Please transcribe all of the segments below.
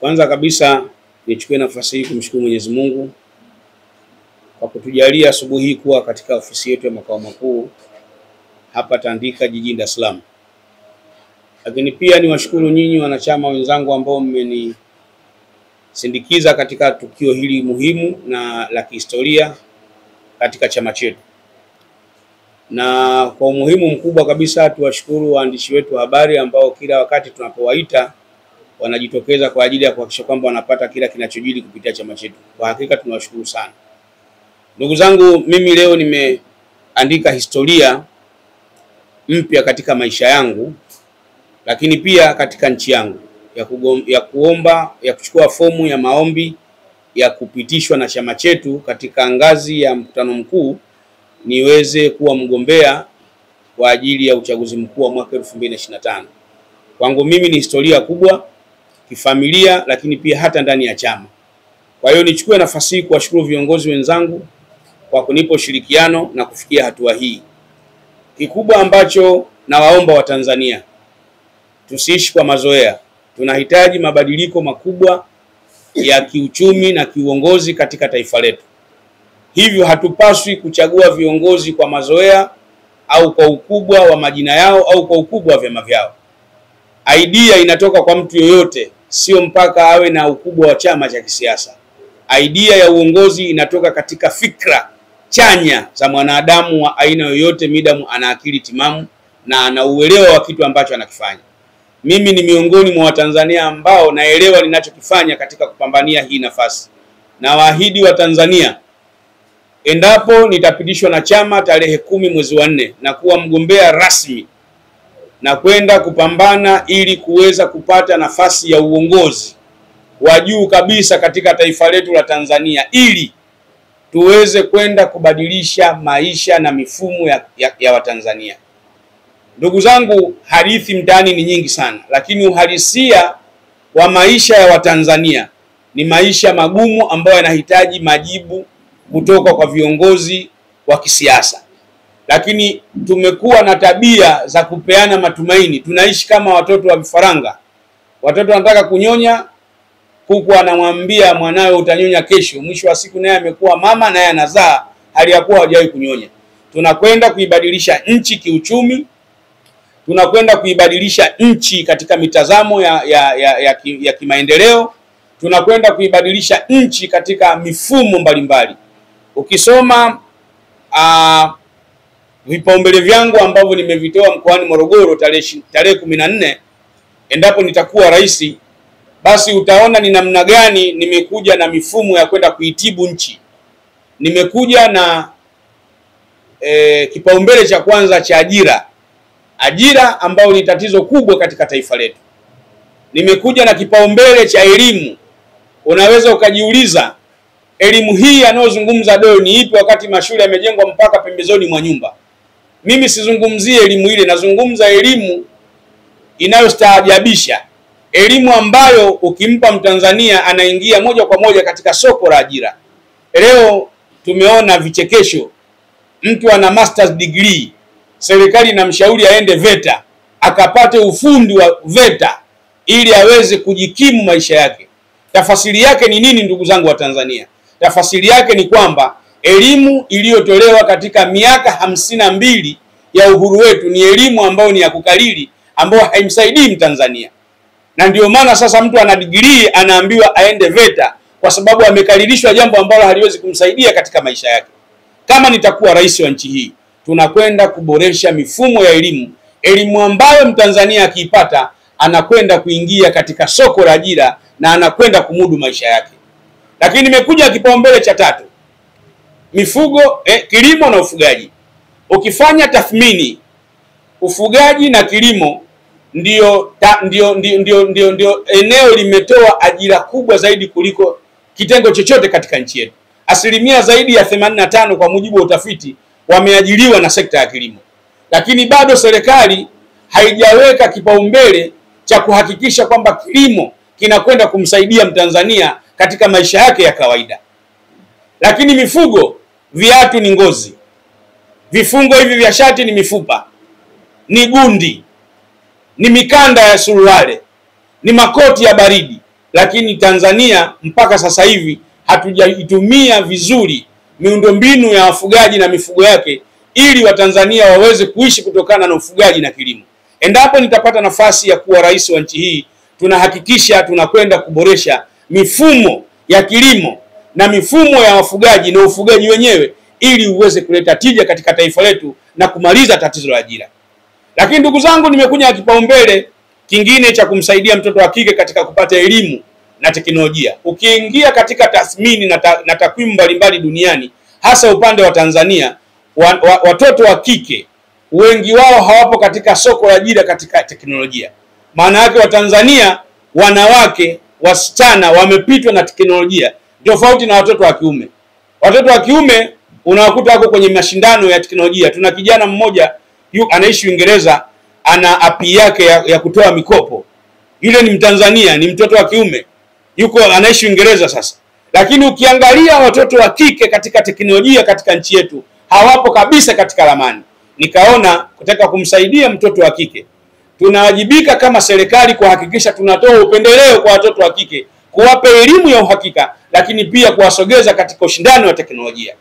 Kwanza kabisa nichukue nafasi hii kumshukuru Mwenyezi Mungu kwa kutujalia asubuhi hii kuwa katika ofisi yetu ya makao makuu hapa Tandika jijini Dar es Salaam. Lakini pia niwashukuru nyinyi wanachama wenzangu ambao mmenisindikiza katika tukio hili muhimu na la kihistoria katika chama chetu. Na kwa umuhimu mkubwa kabisa tuwashukuru waandishi wetu wa habari ambao kila wakati tunapowaita wanajitokeza kwa ajili ya kuhakikisha kwamba wanapata kila kinachojiri kupitia chama chetu. Kwa hakika tunawashukuru sana. Ndugu zangu, mimi leo nimeandika historia mpya katika maisha yangu, lakini pia katika nchi yangu, ya kuchukua fomu ya maombi ya kupitishwa na chama chetu katika ngazi ya mkutano mkuu niweze kuwa mgombea kwa ajili ya uchaguzi mkuu wa mwaka 2025. Kwangu mimi ni historia kubwa kifamilia, lakini pia hata ndani ya chama. Kwa hiyo nichukue nafasi hii kuwashukuru viongozi wenzangu kwa kunipa ushirikiano na kufikia hatua hii. Kikubwa ambacho nawaomba Watanzania, tusiishi kwa mazoea. Tunahitaji mabadiliko makubwa ya kiuchumi na kiuongozi katika taifa letu. Hivyo hatupaswi kuchagua viongozi kwa mazoea au kwa ukubwa wa majina yao au kwa ukubwa wa vyama vyao. Idea inatoka kwa mtu yoyote, sio mpaka awe na ukubwa wa chama cha kisiasa. Idea ya uongozi inatoka katika fikra chanya za mwanadamu wa aina yoyote, midamu ana akili timamu na ana uelewa wa kitu ambacho anakifanya. Mimi ni miongoni mwa Watanzania ambao naelewa ninachokifanya katika kupambania hii nafasi. Na waahidi wa Tanzania, endapo nitapitishwa na chama tarehe 10 mwezi wa 4 na kuwa mgombea rasmi na kwenda kupambana ili kuweza kupata nafasi ya uongozi wa juu kabisa katika taifa letu la Tanzania, ili tuweze kwenda kubadilisha maisha na mifumo ya Watanzania. Ndugu zangu, hadithi mtaani ni nyingi sana, lakini uhalisia wa maisha ya Watanzania ni maisha magumu ambayo yanahitaji majibu kutoka kwa viongozi wa kisiasa. Lakini tumekuwa na tabia za kupeana matumaini. Tunaishi kama watoto wa vifaranga. Watoto wanataka kunyonya, kuku anamwambia mwanawe utanyonya kesho. Mwisho wa siku naye amekuwa mama, naye anazaa, hali ya kuwa hawajawahi kunyonya. Tunakwenda kuibadilisha nchi kiuchumi, tunakwenda kuibadilisha nchi katika mitazamo ya kimaendeleo, tunakwenda kuibadilisha nchi katika mifumo mbalimbali. Ukisoma vipaumbele vyangu ambavyo nimevitoa mkoani Morogoro tarehe 14, endapo nitakuwa rais, basi utaona ni namna gani nimekuja na mifumo ya kwenda kuitibu nchi. Nimekuja na kipaumbele cha kwanza cha ajira, ajira ambayo ni tatizo kubwa katika taifa letu. Nimekuja na kipaumbele cha elimu. Unaweza ukajiuliza, elimu hii anayozungumza Doyo ni ipi wakati mashule yamejengwa mpaka pembezoni mwa nyumba? Mimi sizungumzie elimu ile, nazungumza elimu inayostaajabisha, elimu ambayo ukimpa Mtanzania anaingia moja kwa moja katika soko la ajira. Leo tumeona vichekesho, mtu ana master's degree, serikali inamshauri aende VETA akapate ufundi wa VETA ili aweze kujikimu maisha yake. Tafasiri yake ni nini, ndugu zangu wa Tanzania? Tafasiri yake ni kwamba elimu iliyotolewa katika miaka 52 ya uhuru wetu ni elimu ambayo ni ya kukalili, ambayo haimsaidii Mtanzania. Na ndio maana sasa mtu ana degree anaambiwa aende VETA kwa sababu amekalilishwa jambo ambalo haliwezi kumsaidia katika maisha yake. Kama nitakuwa rais wa nchi hii, tunakwenda kuboresha mifumo ya elimu, elimu ambayo Mtanzania akiipata anakwenda kuingia katika soko la ajira na anakwenda kumudu maisha yake. Lakini nimekuja kipaumbele cha tatu, mifugo, kilimo na ufugaji. Ukifanya tathmini, ufugaji na kilimo ndio eneo limetoa ajira kubwa zaidi kuliko kitengo chochote katika nchi yetu. Asilimia zaidi ya 85 kwa mujibu wa utafiti wameajiriwa na sekta ya kilimo. Lakini bado serikali haijaweka kipaumbele cha kuhakikisha kwamba kilimo kinakwenda kumsaidia Mtanzania katika maisha yake ya kawaida. Lakini mifugo, viatu ni ngozi, vifungo hivi vya shati ni mifupa, ni gundi, ni mikanda ya suruali, ni makoti ya baridi. Lakini Tanzania mpaka sasa hivi hatujaitumia vizuri miundombinu ya wafugaji na mifugo yake ili Watanzania waweze kuishi kutokana na ufugaji na kilimo. Endapo nitapata nafasi ya kuwa rais wa nchi hii, tunahakikisha tunakwenda kuboresha mifumo ya kilimo na mifumo ya wafugaji na ufugaji wenyewe ili uweze kuleta tija katika taifa letu na kumaliza tatizo la ajira. Lakini ndugu zangu, nimekuja na kipaumbele kingine cha kumsaidia mtoto wa kike katika kupata elimu na teknolojia. Ukiingia katika tathmini na takwimu mbalimbali duniani, hasa upande wa Tanzania, watoto wa kike wengi wao hawapo katika soko la ajira katika teknolojia. Maana yake Watanzania wanawake, wasichana wamepitwa na teknolojia tofauti na watoto wa kiume. Watoto wa kiume unawakuta wako kwenye mashindano ya teknolojia. Tuna kijana mmoja anaishi Uingereza, ana app yake ya kutoa mikopo. Yule ni Mtanzania, ni mtoto wa kiume, yuko anaishi Uingereza sasa. Lakini ukiangalia watoto wa kike katika teknolojia katika nchi yetu hawapo kabisa katika ramani. Nikaona kutaka kumsaidia mtoto wa kike, tunawajibika kama serikali kuhakikisha tunatoa upendeleo kwa watoto wa kike, kuwapa elimu ya uhakika, lakini pia kuwasogeza katika ushindani wa teknolojia.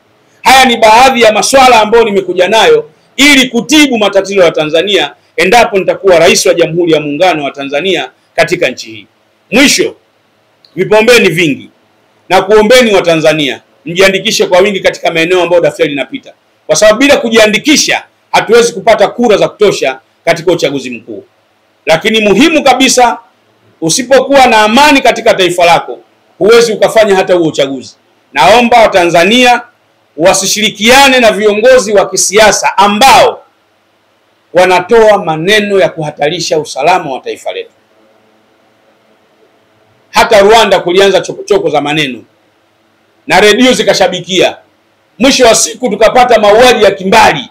Haya ni baadhi ya masuala ambayo nimekuja nayo ili kutibu matatizo ya Tanzania endapo nitakuwa rais wa Jamhuri ya Muungano wa Tanzania katika nchi hii. Mwisho, vipaumbele ni vingi, na kuombeni wa Tanzania mjiandikishe kwa wingi katika maeneo ambayo daftari linapita, kwa sababu bila kujiandikisha hatuwezi kupata kura za kutosha katika uchaguzi mkuu. Lakini muhimu kabisa, usipokuwa na amani katika taifa lako huwezi ukafanya hata huo uchaguzi. Naomba Watanzania wasishirikiane na viongozi wa kisiasa ambao wanatoa maneno ya kuhatarisha usalama wa taifa letu. Hata Rwanda kulianza chokochoko za maneno na redio zikashabikia, mwisho wa siku tukapata mauaji ya kimbali.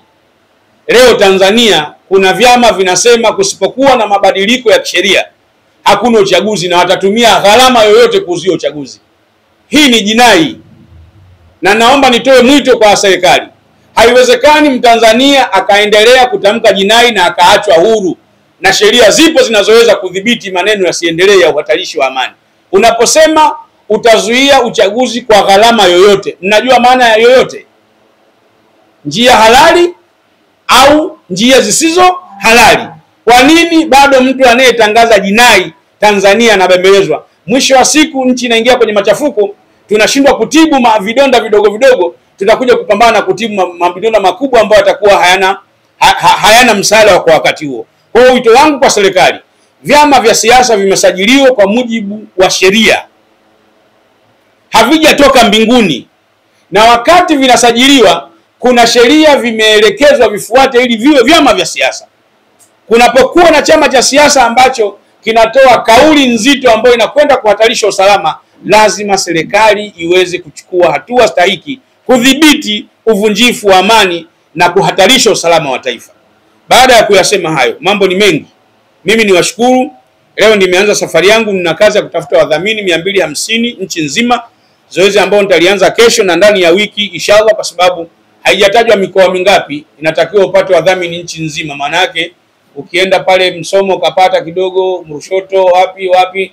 Leo Tanzania kuna vyama vinasema kusipokuwa na mabadiliko ya kisheria hakuna uchaguzi, na watatumia gharama yoyote kuzuia uchaguzi. Hii ni jinai, na naomba nitoe mwito kwa serikali. Haiwezekani Mtanzania akaendelea kutamka jinai na akaachwa huru, na sheria zipo zinazoweza kudhibiti maneno yasiendelee ya uhatarishi wa amani. Unaposema utazuia uchaguzi kwa gharama yoyote, mnajua maana ya yoyote? Njia halali au njia zisizo halali. Kwa nini bado mtu anayetangaza jinai Tanzania anabembelezwa? Mwisho wa siku nchi inaingia kwenye machafuko, tunashindwa kutibu vidonda vidogo vidogo, tutakuja kupambana na kutibu vidonda makubwa ambayo yatakuwa hayana msaada kwa wakati huo. Kwa hiyo wito wangu kwa serikali, vyama vya siasa vimesajiliwa kwa mujibu wa sheria, havijatoka mbinguni, na wakati vinasajiliwa kuna sheria vimeelekezwa vifuate ili viwe vyama vya siasa. Kunapokuwa na chama cha siasa ambacho kinatoa kauli nzito ambayo inakwenda kuhatarisha usalama, lazima serikali iweze kuchukua hatua stahiki kudhibiti uvunjifu wa amani na kuhatarisha usalama wa taifa. Baada ya kuyasema hayo, mambo ni mengi. Mimi niwashukuru. Leo nimeanza safari yangu, nina kazi ya kutafuta wadhamini 250 nchi nzima, zoezi ambalo nitalianza kesho na ndani ya wiki inshallah, kwa sababu haijatajwa mikoa mingapi inatakiwa upate wadhamini nchi nzima. Maana yake ukienda pale Msomo ukapata kidogo, Mrushoto, wapi wapi,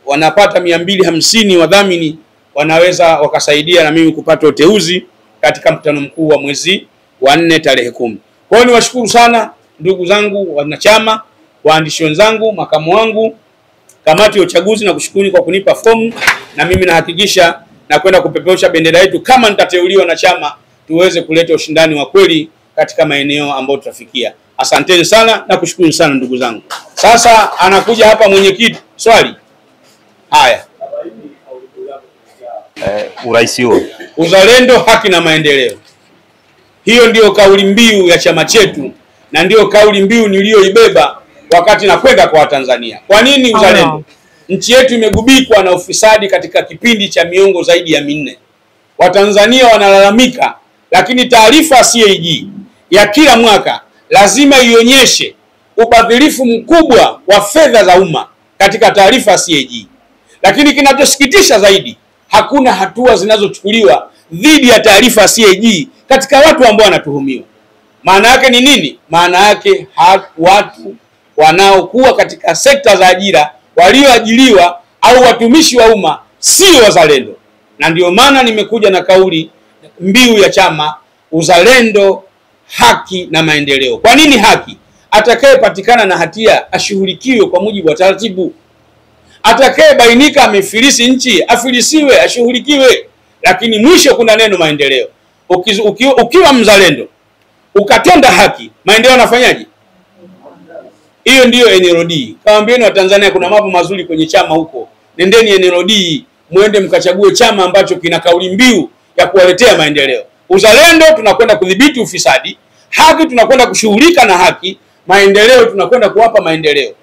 wanapata 250 wadhamini, wanaweza wakasaidia na mimi kupata uteuzi katika mkutano mkuu wa mwezi wa 4 tarehe 10. Kwa hiyo niwashukuru sana ndugu zangu wanachama, waandishi wenzangu, makamu wangu, kamati ya uchaguzi, na kushukuru kwa kunipa fomu, na mimi nahakikisha na kwenda kupeperusha bendera yetu kama nitateuliwa na chama, tuweze kuleta ushindani wa kweli katika maeneo ambayo tutafikia. Asanteni sana na kushukuru sana ndugu zangu. Sasa anakuja hapa mwenyekiti. Swali. Haya. Urais huo. Uzalendo, haki na maendeleo. Hiyo ndiyo kauli mbiu ya chama chetu na ndiyo kauli mbiu niliyoibeba wakati nakwenda kwa Watanzania. Kwa nini uzalendo? Nchi yetu imegubikwa na ufisadi katika kipindi cha miongo zaidi ya 4. Watanzania wanalalamika, lakini taarifa CAG ya kila mwaka lazima ionyeshe ubadhirifu mkubwa wa fedha za umma katika taarifa CAG. Lakini kinachosikitisha zaidi, hakuna hatua zinazochukuliwa dhidi ya taarifa CAG katika watu ambao wanatuhumiwa. Maana yake ni nini? Maana yake watu wanaokuwa katika sekta za ajira, walioajiriwa au watumishi wa umma sio wazalendo. Na ndio maana nimekuja na kauli mbiu ya chama, uzalendo, haki na maendeleo. Kwa nini haki? Atakayepatikana na hatia ashughulikiwe kwa mujibu wa taratibu. Atakayebainika amefilisi nchi afilisiwe, ashughulikiwe. Lakini mwisho kuna neno maendeleo. Ukiwa mzalendo ukatenda haki, maendeleo yanafanyaje? Hiyo ndiyo NLD. Kawaambieni Watanzania kuna mambo mazuri kwenye chama huko. Nendeni NLD, muende mkachague chama ambacho kina kauli mbiu ya kuwaletea maendeleo. Uzalendo tunakwenda kudhibiti ufisadi, haki tunakwenda kushughulika na haki, maendeleo tunakwenda kuwapa maendeleo.